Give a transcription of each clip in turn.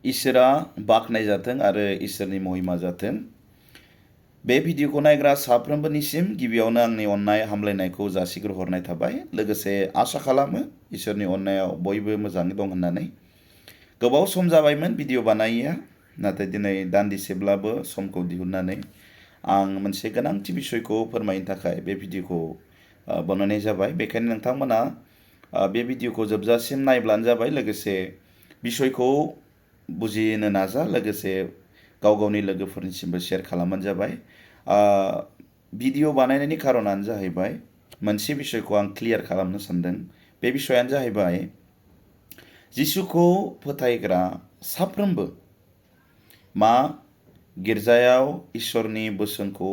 इसोरा बाख्नाय जाथों आरो इसोरनि महिमा जाथों। बे भिडिअखौ नायग्रा साफ्रोमबोनिसिम गिबियावनो आंनि अननाय हामलायनायखौ जासिग्रोहरनाय थाबाय। लोगोसे आसा खालामो इसोरनि अननायाव बयबो मोजाङै दं होननानै। गोबाव सम जाबायमोन भिडिअ बानायिया, नाथाय दिनै दान्दिसेब्लाबो समखौ दिहुननानै आं मोनसे गोनांथि बिसयखौ फोरमायनो थाखाय बे भिडिअखौ बानायनाय जाबाय। बेखायनो नोंथांमोना बे भिडिअखौ जोबजासिम नायब्लानो जाबाय। लोगोसे बिसयखौ बुजिनो नाजा, लोगोसे गाव गावनि लोगोफोरनिसिमबो शेयार खालामबानो जाबाय। भिडिअ बानायनायनि खारनानो जाहैबाय मोनसे बिसयखौ आं क्लियार खालामनो सानदों। बे बिसयानो जाहैबाय जिसुखौ फोथायग्रा साफ्रोमबो मा गिर्जायाव इसोरनि बोसोनखौ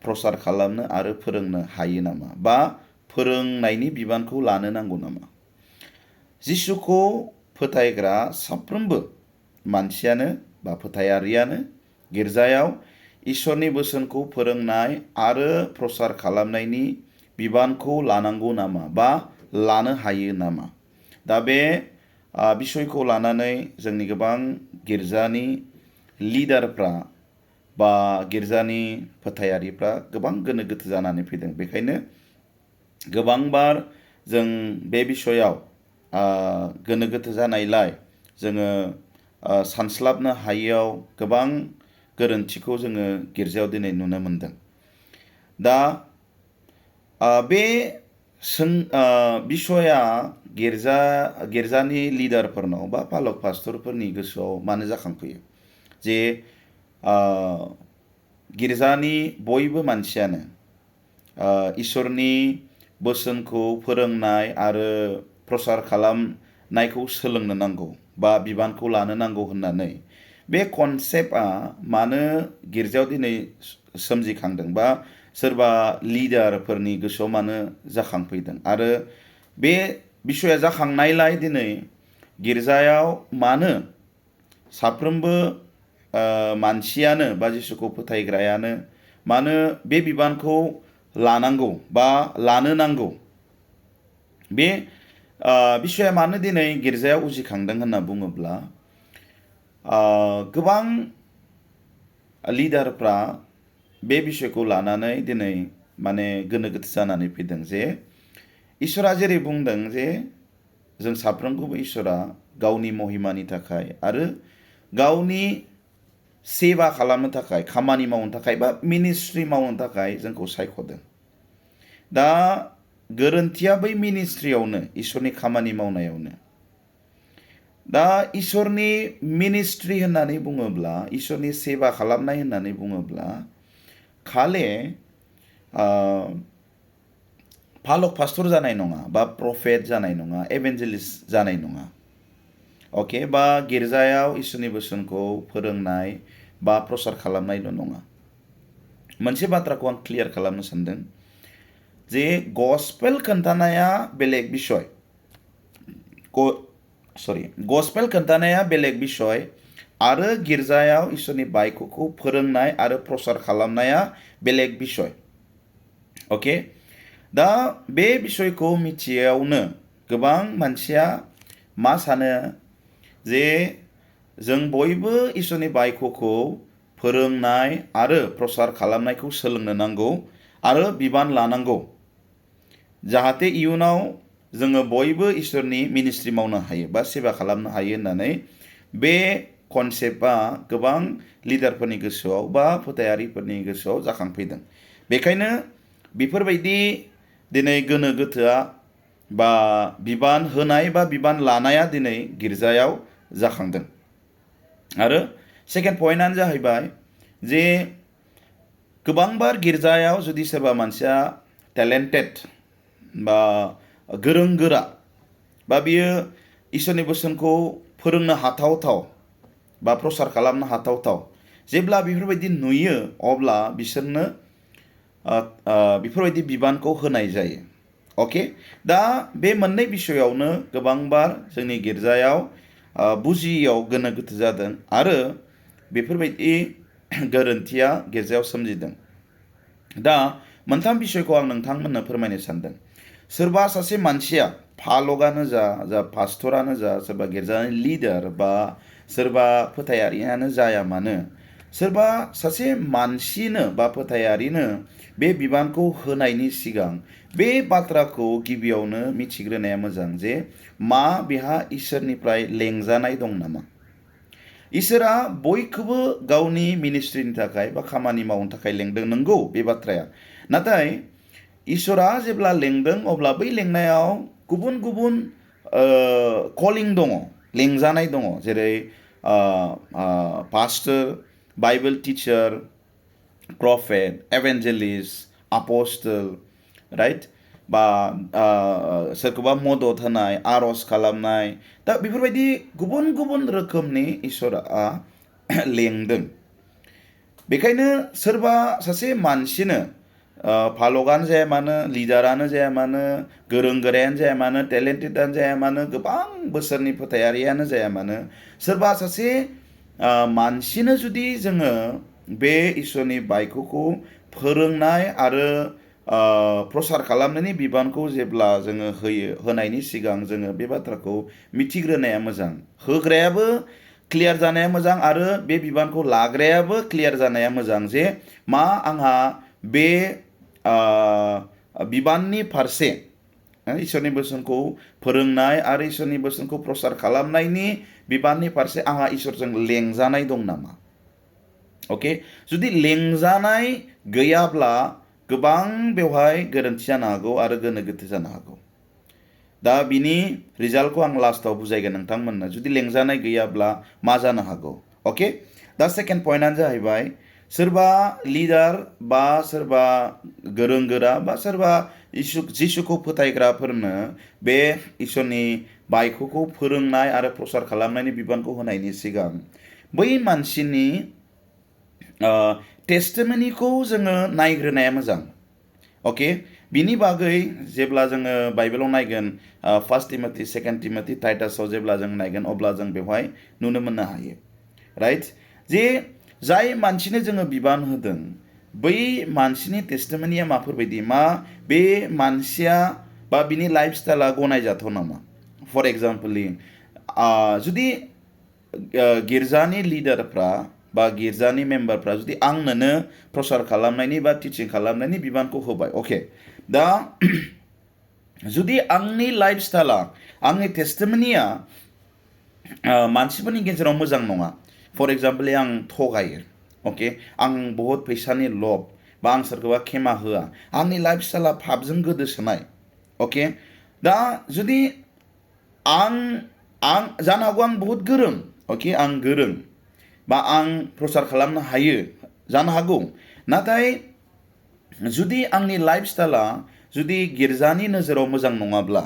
प्रसार खालामनो आरो फोरोंनो हायो नामा, बा फोरोंनायनि बिबानखौ लानो नांगौ नामा। जिसुखौ फोथायग्रा साफ्रोमबो मानसियानो बा फोथायारियानो गिर्जायाव इसोरनि बोसोनखौ फोरोंनाय आरो प्रसार खालामनायनि बिबानखौ लानांगौ नामा, बा लानो हायो नामा। दा बे बिसयखौ लानानै जोंनि गोबां गिर्जानि लिडारफ्रा बा गिर्जानि फोथायारिफ्रा गोबां गोनो गोथो जानानै फैदों। बेखायनो गोबांबार जों बे बिसयाव गोनो गोथो जानायलाय जोङो सानस्लाबनो हायैयाव गोबां गोरोन्थिखौ जोङो गिर्जायाव दिनै नुनो मोनदों। दा बे बिसया गिर्जानि लिडारफोरनाव बा पालक पास्टरफोरनि गोसोआव मानो जाखांफैयो जे गिर्जानि बयबो मानसियानो इसोरनि बोसोनखौ फोरोंनाय आरो प्रसार खालामनायखौ सोलोंनो नांगौ बा बिबानखौ लानो नांगौ होननानै बे कनसेप्टआ मानो गिर्जायाव दिनै सोमजिखांदों, बा सोरबा लिडारफोरनि गोसोआव मानो जाखांफैदों, आरो बे बिसया जाखांनायलाय दिनै गिर्जायाव मानो साफ्रोमबो मानसियानो बा जिसुखौ फोथायग्रायानो मानो बे बिबानखौ लानांगौ बा लानो नांगौ। बे बिसया मानो दिनै गिर्जायाव उजिखांदों होनना बुङोब्ला गोबां लिडारफ्रा बे बिसयखौ लानानै दिनै माने गोनो गोथो जानानै फैदों जे इसोरा जेरै बुंदों जे जों साफ्रोमखौबो इसोरा गावनि महिमानि थाखाय आरो गावनि सेवा खालामनो थाखाय, खामानि मावनो थाखाय बा मिनिस्ट्रि मावनो थाखाय जोंखौ सायख'दों। दा गोरोन्थिया बै मिनिस्ट्रियावनो, इसोरनि खामानि मावनायावनो। दा इसोरनि मिनिस्ट्रि होननानै बुङोब्ला, इसोरनि सेवा खालामनाय होननानै बुङोब्ला खाले पालक पास्टर जानाय नङा, बा प्रफेट जानाय नङा, एभेन्जेलिस्ट जानाय नङा, अके, बा गिर्जायाव इसोरनि बोसोनखौ फोरोंनाय बा प्रसार खालामनायल' नङा। मोनसे बाथ्राखौ आं क्लियार खालामनो सानदों जे गस्पेल खोन्थानाया बेलेग बिसय, गस्पेल खोन्थानाया बेलेग बिसय आरो गिर्जायाव इसोरनि बायख'खौ फोरोंनाय आरो प्रसार खालामनाया बेलेग बिसय। अके, दा बे बिसयखौ मिथियावनो गोबां मानसिया मा सानो जे जों बयबो इसोरनि बायख'खौ फोरोंनाय आरो प्रसार खालामनायखौ सोलोंनो नांगौ आरो बिबान लानांगौ, जाहाथे इयुनाव जोङो बयबो इसोरनि मिनिस्ट्रि मावनो हायो बा सेवा खालामनो हायो होननानै बे कनसेप्टआ गोबां लिडारफोरनि गोसोआव बा फोथायारिफोरनि गोसोआव जाखांफैदों। बेखायनो बेफोरबायदि दिनै गोनो गोथोआ बा बिबान होनाय बा बिबान लानाया दिनै गिर्जायाव जाखांदों। आरो सेकेन्ड पइन्टआनो जाहैबाय जे गोबांबार गिर्जायाव जुदि सोरबा मानसिया टेलेन्टेड बा गोरों गोरा बा बियो इसोरनि बोसोनखौ फोरोंनो हाथावथाव बा प्रसार खालामनो हाथावथाव, जेब्ला बेफोरबायदि नुयो अब्ला बिसोरनो बेफोरबायदि बिबानखौ होनाय जायो। अके, दा बे मोननै बिसयावनो गोबांबार जोंनि गिर्जायाव बुजियैयाव गोनो गोथो जादों आरो बेफोरबायदि गोरोन्थिया गिर्जायाव सोमजिदों। दा मोनथाम बिसयखौ आं नोंथांमोननो फोरमायनो सानदों। सोरबा सासे मानसिया फालगानो जा पास्टरानो जा सोरबा गिर्जानि लिडार बा सोरबा फोथायारियानो जाया मानो सोरबा सासे मानसिनो बा फोथायारिनो बे बिबानखौ होनायनि सिगां बे बाथ्राखौ गिबियावनो मिथिग्रोनाया मोजां जे मा बेहा इसोरनिफ्राय लेंजानाय दं नामा। इसोरा बयखौबो गावनि मिनिस्ट्रिनि थाखाय बा खामानि मावनो थाखाय लेंदों नंगौ बे बाथ्राया, नाथाय इसोरा जेब्ला लेंदों अब्ला बै लेंनायाव गुबुन गुबुन कलिं दङ, लेंजानाय दङ, जेरै pastor, Bible teacher, prophet, evangelist, apostle, right, बा सोरखौबा मदद होनाय, आरज खालामनाय, दा बेफोरबायदि गुबुन गुबुन रोखोमनि इसोरा लेंदों। बेखायनो सोरबा सासे मानसिनो फालगानो जाया मानो, लिडारानो जाया मानो, गोरों गोरायानो जाया मानो, टेलेन्टेडानो जाया मानो, गोबां बोसोरनि फोथायारियानो जाया मानो, सोरबा सासे मानसिनो जुदि जोङो बे इसोरनि बाइकखौ फोरोंनाय आरो प्रसार खालामनायनि बिबानखौ जेब्ला जोङो होनायनि सिगां जोङो बे बाथ्राखौ मिथिग्रोनाया मोजां। होग्रायाबो क्लियार जानाया मोजां आरो बे बिबानखौ लाग्रायाबो क्लियार जानाया मोजां जे मा आंहा बे बिबाननि फारसे इसोरनि बोसोनखौ फोरोंनाय आरो इसोरनि बोसोनखौ प्रसार खालामनायनि बिबाननि फारसे आंहा इसोरजों लेंजानाय दं नामा। अके, जुदि लेंजानाय गैयाब्ला गोबां बेवहाय गोरोन्थि जानो हागौ आरो गोनो गोथो जानो हागौ। दा बिनि रिजाल्टखौ आं लास्टाव बुजायगोन नोंथांमोननो, जुदि लेंजानाय गैयाब्ला मा जानो हागौ। अके, दा सेकेन्ड पइन्टआनो जाहैबाय सोरबा लिडार बा सोरबा गोरों गोरा बा सोरबा जिसुखौ फोथायग्राफोरनो बे इसोरनि बाइकखौ फोरोंनाय आरो प्रसार खालामनायनि बिबानखौ होनायनि सिगां बै मानसिनि टेस्टिमनिखौ जोङो नायग्रोनाया मोजां। अके, बिनि बागै जेब्ला जोङो बाइबेलाव नायगोन, फार्स्ट टिमथि, सेकेन्ड टिमथि, टाइटासाव जेब्ला जों नायगोन अब्ला जों बेवहाय नुनो मोननो हायो, राइट, जे जाय मानसिनो जोङो बिबान होदों बै मानसिनि टेस्टिमनिया माफोरबायदि, मा बे मानसिया बा बिनि लाइफ स्टाइला गनायजाथाव नामा। फर एग्जाम्पलि जुदि गिर्जानि लिडारफ्रा बा गिर्जानि मेम्बारफ्रा जुदि आंनोनो प्रसार खालामनायनि बा टिचिं खालामनायनि बिबानखौ होबाय, अके, दा जुदि आंनि लाइफ स्टाइला, आंनि टेस्टिमनिया मानसिफोरनि गेजेराव मोजां नङा, फर एग्जाम्पलि आं थगायो, अके, आं बहुत फैसानि लब, बा आं सोरखौबा खेमा होआ, आंनि लाइफ स्टाइला पापजों गोदोसोनाय, अके, दा जुदि आं जानो हागौ आं बहुत गोरों, अके, आं गोरों बा आं प्रसार खालामनो हायो जानो हागौ, नाथाय जुदि आंनि लाइफ स्टाइला जुदि गिर्जानि नोजोराव मोजां नङाब्ला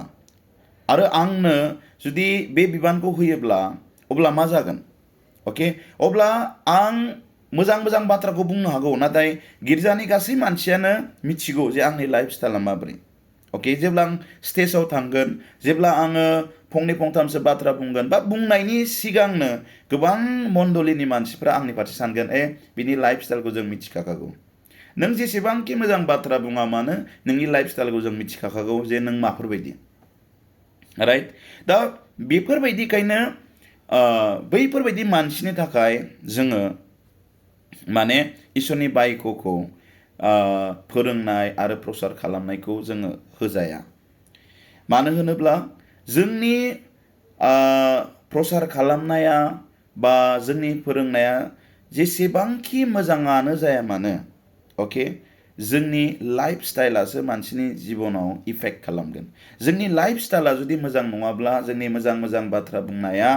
आरो आंनो जुदि बे बिबानखौ होयोब्ला अब्ला मा जागोन। अके, अब्ला आं मोजां मोजां बाथ्राखौ बुंनो हागौ, नाथाय गिर्जानि गासै मानसियानो मिथिगौ जे आंनि लाइफ स्टाइला माब्रै। अके, जेब्ला आं स्टेजाव थांगोन, जेब्ला आङो फंनै फंथामसो बाथ्रा बुंगोन बा बुंनायनि सिगांनो गोबां मण्डलिनि मानसिफ्रा आंनि फारसे सानगोन, बिनि लाइफ स्टाइलखौ जों मिथिखागौ, नों जेसेबांखि मोजां बाथ्रा बुङा मानो नोंनि लाइफ स्टाइलखौ जों मिथिखागौ जे नों माफोरबायदि, राइट। दा बेफोरबायदिखायनो बैफोरबायदि मानसिनि थाखाय जोङो माने इसोरनि बाइकखौ फोरोंनाय आरो प्रसार खालामनायखौ जोङो होजाया। मानो होनोब्ला जोंनि प्रसार खालामनाया बा जोंनि फोरोंनाया जेसेबांखि मोजाङानो जाया मानो, अके, जोंनि लाइफ स्टाइलासो मानसिनि जिबनाव इफेक्ट खालामगोन। जोंनि लाइफ स्टाइला जुदि मोजां नङाब्ला जोंनि मोजां मोजां बाथ्रा बुंनाया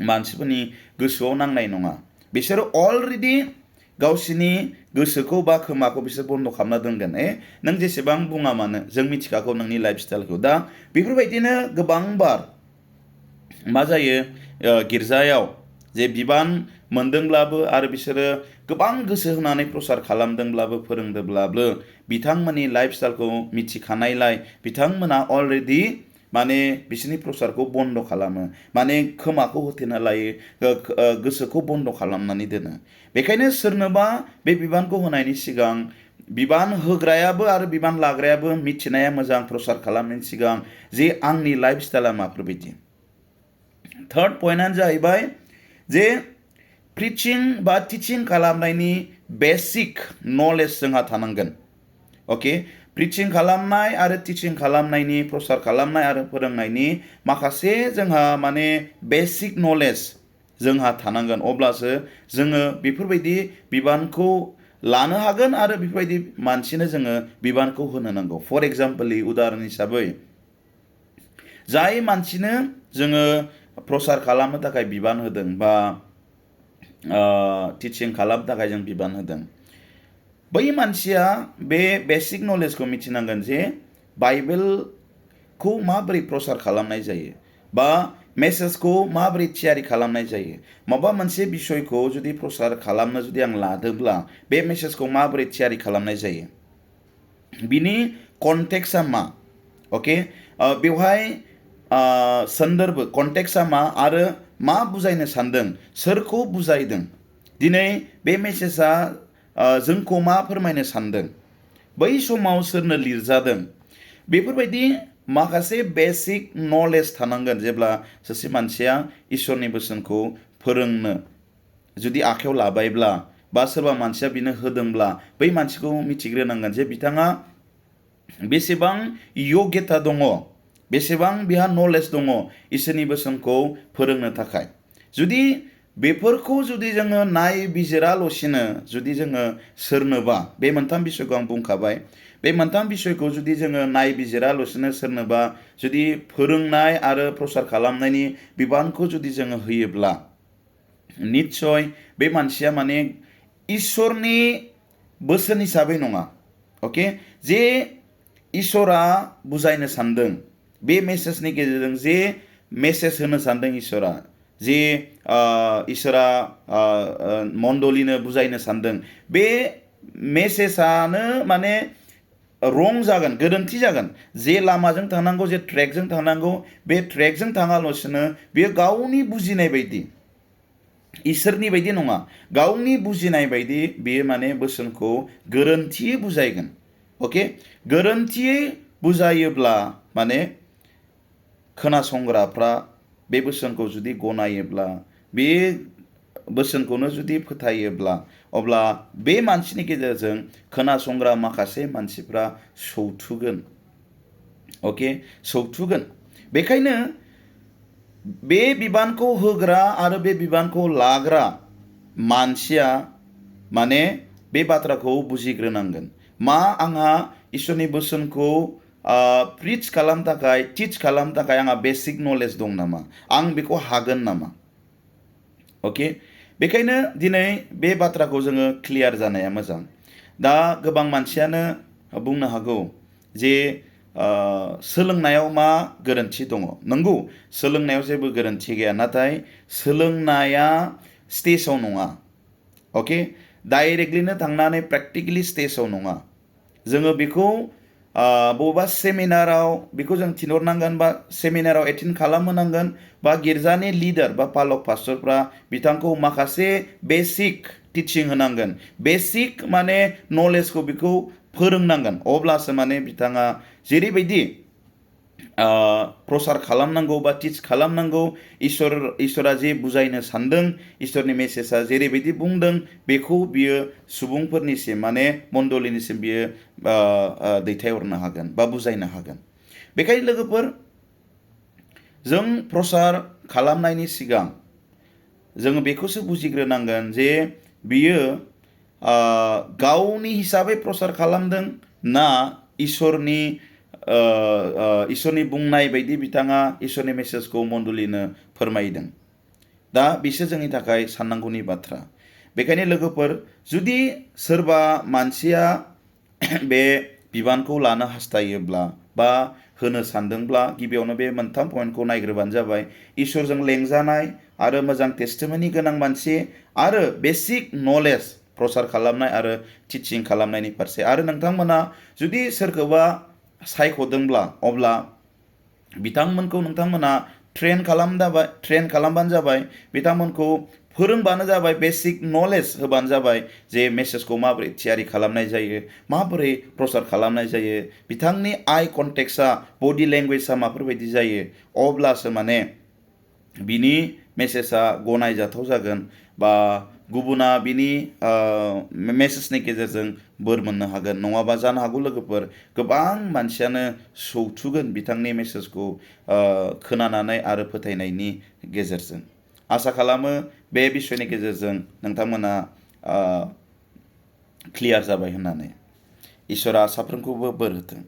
मानसिफोरनि गोसोआव नांनाय नङा। बिसोरो अलरेडि गावसिनि गोसोखौ बा खोमाखौ बिसोर बन्द खालामना दोनगोन। नों जेसेबां बुङा मानो जों मिथिखागौ नोंनि लाइफ स्टाइलखौ। दा बेफोरबायदिनो गोबांबार मा जायो, गिर्जायाव जे बिबान मोनदोंब्लाबो आरो बिसोरो गोबां गोसो होनानै प्रसार खालामदोंब्लाबो फोरोंदोंब्लाबो बिथांमोननि लाइफ स्टाइलखौ मिथिखानायलाय बिथांमोना अलरेडि माने बिसोरनि प्रसारखौ बन्द खालामो, माने खोमाखौ होथेना लायो, गोसोखौ बन्द खालामनानै दोनो। बेखायनो सोरनोबा बे बिबानखौ होनायनि सिगां बिबान होग्रायाबो आरो बिबान लाग्रायाबो मिथिनाया मोजां प्रसार खालामनायनि सिगां जे आंनि लाइफ स्टाइला माफोरबायदि। थार्ड पइन्टआनो जाहैबाय जे प्रिचिं बा टिचिं खालामनायनि बेसिक नलेज जोंहा थानांगोन। ओके, प्रिचिं खालामनाय आरो टिचिं खालामनायनि प्रसार खालामनाय आरो फोरोंनायनि माखासे जोंहा माने बेसिक नलेज जोंहा थानांगोन, अब्लासो जोङो बेफोरबायदि बिबानखौ लानो हागोन आरो बेफोरबायदि मानसिनो जोङो बिबानखौ होनो नांगौ। फर एग्जाम्पलि उदाहरन हिसाबै जाय मानसिनो जोङो प्रसार खालामनो थाखाय बिबान होदों बा टिचिं खालामनो थाखाय जों बिबान होदों, बै मानसिया बे बेसिक नलेजखौ मिथिनांगोन जे बाइबेलखौ माबोरै प्रसार खालामनाय जायो बा मेसेजखौ माबोरै थियारि खालामनाय जायो। माबा मोनसे बिसयखौ जुदि प्रसार खालामनो जुदि आं लादोंब्ला बे मेसेजखौ माबोरै थियारि खालामनाय जायो, बिनि कन्टेक्सआ मा, ओके, बेवहाय सन्दर्भ कन्टेक्सआ मा आरो मा बुजायनो सानदों, सोरखौ बुजायदों, दिनै बे मेसेजआ जोंखौ मा फोरमायनो सानदों, बै समाव सोरनो लिरजादों, बेफोरबायदि माखासे बेसिक नलेज थानांगोन। जेब्ला सासे मानसिया इसोरनि बोसोनखौ फोरोंनो जुदि आखायाव लाबायब्ला बा सोरबा मानसिया बिनो होदोंब्ला बै मानसिखौ मिथिग्रोनांगोन जे बिथाङा बेसेबां यग्यता दङ, बेसेबां बिहा नलेज दङ इसोरनि बोसोनखौ फोरोंनो थाखाय। जुदि बेफोरखौ जुदि जोङो नायबिजिराल'सिनो जुदि जोङो सोरनोबा, बे मोनथाम बिसयखौ आं बुंखाबाय, बे मोनथाम बिसयखौ जुदि जोङो नायबिजिराल'सिनो सोरनोबा जुदि फोरोंनाय आरो प्रसार खालामनायनि बिबानखौ जुदि जोङो होयोब्ला निस्सय बे मानसिया माने इसोरनि बोसोन हिसाबै नङा। ओके, जे इसोरा बुजायनो सानदों, बे मेसेजनि गेजेरजों जे मेसेज होनो सानदों इसोरा, जे इसोरा मण्डलिनो बुजायनो सानदों, बे मेसेजानो माने रं जागोन, गोरोन्थि जागोन। जे लामाजों थांनांगौ, जे ट्रेकजों थांनांगौ, बे ट्रेकजों थाङाल'सिनो बेयो गावनि बुजिनाय बायदि, इसोरनि बायदि नङा, गावनि बुजिनाय बायदि बेयो माने बोसोनखौ गोरोन्थियै बुजायगोन। ओके, गोरोन्थियै बुजायोब्ला माने खोनासंग्राफ्रा बे बोसोनखौ जुदि गनायोब्ला, बे बोसोनखौनो जुदि फोथायोब्ला, अब्ला बे मानसिनि गेजेरजों खोनासंग्रा माखासे मानसिफ्रा सौथुगोन। ओके, सौथुगोन। बेखायनो बे बिबानखौ होग्रा आरो बे बिबानखौ लाग्रा मानसिया माने बे बाथ्राखौ बुजिग्रोनांगोन, मा आंहा इसोरनि बोसोनखौ प्रिच खालामनो थाखाय, टिच खालामनो थाखाय आंहा बेसिक नलेज दं नामा, आं बेखौ हागोन नामा। ओके, बेखायनो दिनै बे बाथ्राखौ जोङो क्लियार जानाया मोजां। दा गोबां मानसियानो बुंनो हागौ जे सोलोंनायाव मा गोरोन्थि दङ। नंगौ, सोलोंनायाव जेबो गोरोन्थि गैया, नाथाय सोलोंनाया स्टेजाव नङा। ओके, डाइरेक्टलिनो थांनानै प्रेक्टिकेलि स्टेजाव नङा। जोङो बेखौ बबेबा सेमिनाराव बेखौ जों थिनहरनांगोन बा सेमिनाराव एटेन्ड खालामहोनांगोन, बा गिर्जानि लिडार बा पालक पास्टरफ्रा बिथांखौ माखासे बेसिक टिचिं होनांगोन, बेसिक माने नलेजखौ बेखौ फोरोंनांगोन, अब्लासो माने बिथाङा जेरैबायदि प्रसार खालामनांगौ बा टिच खालामनांगौ, इसोरा जे बुजायनो सानदों, इसोरनि मेसेजआ जेरैबायदि बुंदों, बेखौ बियो सुबुंफोरनिसिम माने मण्डलिनिसिम बियो दैथायहरनो हागोन बा बुजायनो हागोन। बेखायनो लोगोफोर, जों प्रसार खालामनायनि सिगां जोङो बेखौसो बुजिग्रोनांगोन जे बियो गावनि हिसाबै प्रसार खालामदों ना इसोरनि बुंनाय बायदि बिथाङा इसोरनि मेसेजखौ मण्डलिनो फोरमायदों। दा बिसोर जोंनि थाखाय साननांगौनि बाथ्रा। बेखायनो लोगोफोर, जुदि सोरबा मानसिया बे बिबानखौ लानो हास्थायोब्ला बा होनो सानदोंब्ला, गिबियावनो बे मोनथाम पइन्टखौ नायग्रोबानो जाबाय। इसोरजों लेंजानाय आरो मोजां टेस्टिमनि गोनां मानसि, आरो बेसिक नलेज प्रसार खालामनाय आरो टिचिं खालामनायनि फारसे। आरो नोंथांमोना जुदि सोरखौबा सायख'दोंब्ला, अब्ला बिथांमोनखौ नोंथांमोना ट्रेन खालामबानो जाबाय, बिथांमोनखौ फोरोंबानो जाबाय, बेसिक नलेज होबानो जाबाय जे मेसेजखौ माबोरै थियारि खालामनाय जायो, माबोरै प्रसार खालामनाय जायो, बिथांनि आइ कन्टेक्सआ, बडि लेंगुवेजआ माफोरबायदि जायो, अब्लासो माने बिनि मेसेजआ गनायजाथाव जागोन बा गुबुना बिनि मेसेजनि गेजेरजों बोर मोननो हागोन। नङाबा जानो हागौ लोगोफोर गोबां मानसियानो सौथुगोन बिथांनि मेसेजखौ खोनानानै आरो फोथायनायनि गेजेरजों। आसा खालामो बे बिसयनि गेजेरजों नोंथांमोना क्लियार जाबाय होननानै। इसोरा साफ्रोमखौबो बोर होथों।